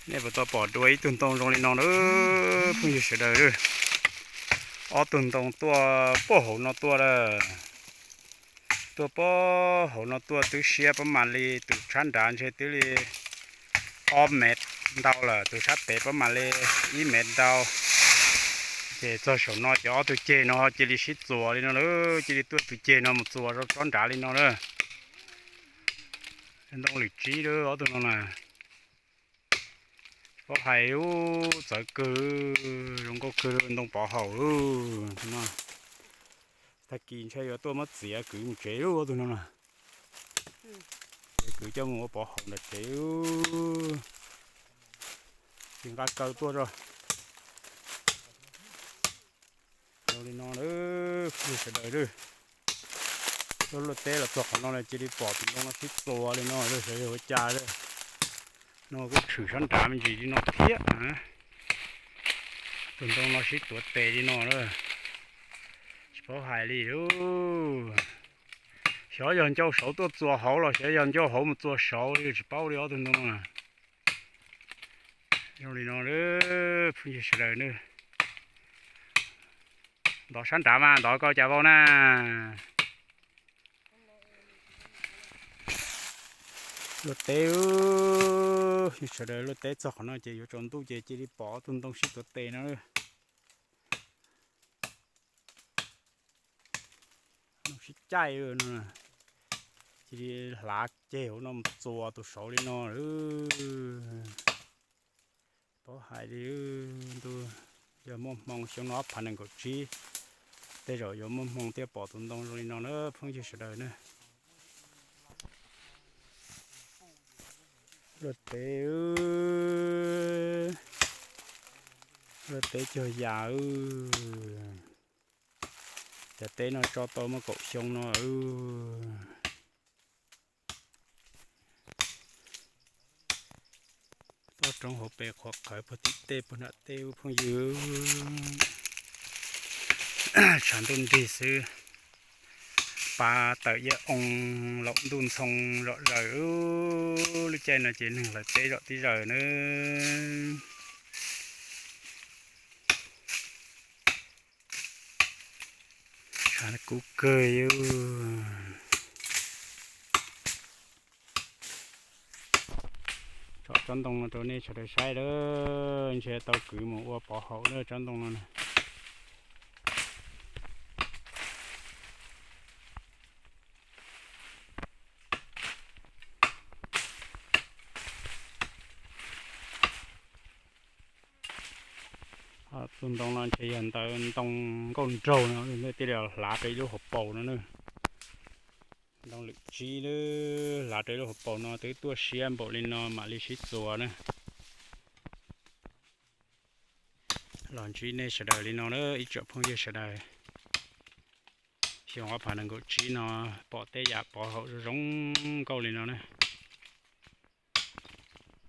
Nej puas tau pom dua ib tug ntoo zoo li no na phooj ywg sawv daws? Ob tug ntoo tuaj puag hauv no tuaj lawm. Tuaj puag hauv no tuaj twb siab pob mam li, tus sab nrad ntshe twb li ob mev ntau lawm, tus sab pem pob mam li ib mev ntau. Ces txog saum no ces ob tug ceg no cia li sib txuas li no lawm, cia li tuaj tus ceg no mus txuas rau tsob nrad li no lawm. Ntoo lwm tsib lawm ob tug no na. Paub hais ub, txawv kawg, zoo nkauj kawg ntoo pov haum lawm no. Tag kis ntshe yuav tuaj muab txiav kwv mus tsev lub ob tug no na. Kwv coj mus ua pov haum nram tsev. Tsis nqa kaw tuaj tso. Zoo li no lawm phooj ywg sawv daws, luaj teb los txog qhov no cia li pom tus ntoo no sib txuas li no lawm, xyov yog ua cas. No kuj tshwm sab nrad me ntsis li no thiab. Tus ntoo no sib tuav tes li no lawm, tsis paub hais li. Xyov yog ncauj saud tuaj txuas hauv los xyov yog ncauj hauv mus txuas saud li, tsis paub li ob tug ntoo no. Zoo li no phooj ywg sawv daws, ntov sab nrad mas ntov koj cas vau na. Luaj teb, sawv daws luaj teb txog qhov no ces yuav tsaus ntuj ces cia li pom ob tug ntoo sib tuav tes no. Sib caij no, cia li hlav ceg hauv no mus txuas tus saud li no. Paub hais li, ntuj, yog muaj hmoo xyoo no ob phav nees nkaum tsib, tej zaum yuav muaj hmoo thiaj pom tus ntoo zoo li no na phooj ywg sawv daws na. Luaj teb, luaj teb cog yas. Cov teb no tso tau muaj kaum xyoo no. Toj roob hauv pes qhuav qhawv puag tim tej puag nram tej ub phooj ywg. Tshav ntuj nrig xwb, pa tawm yaj oo, laum ntuj ntxhoo zom zaws. Lub caij no ces neeg hlawv teb zom tib zaws na. Tshav kub kawg. Tso tsob ntoo no rau nej sawv daws saib lawm, ntshe tau kwv mus ua pov haum lawm tsob ntoo no na. Tus ntoo no ntshe yog ntawd ntoo nkauj nraug no, thiaj li hlav rau ib lub hauv paus no na. Ntoo lwm tsib lawm, hlav rau ib lub hauv paus no twb tuaj siab npaum li no mam li sib txuas na. Los ntsib nej sawv daws li no na ib tsoom phooj ywg sawv daws. Xyoo ob phav nees nkaum tsib no pom tej yam pov haum zoo zoo nkauj li no na.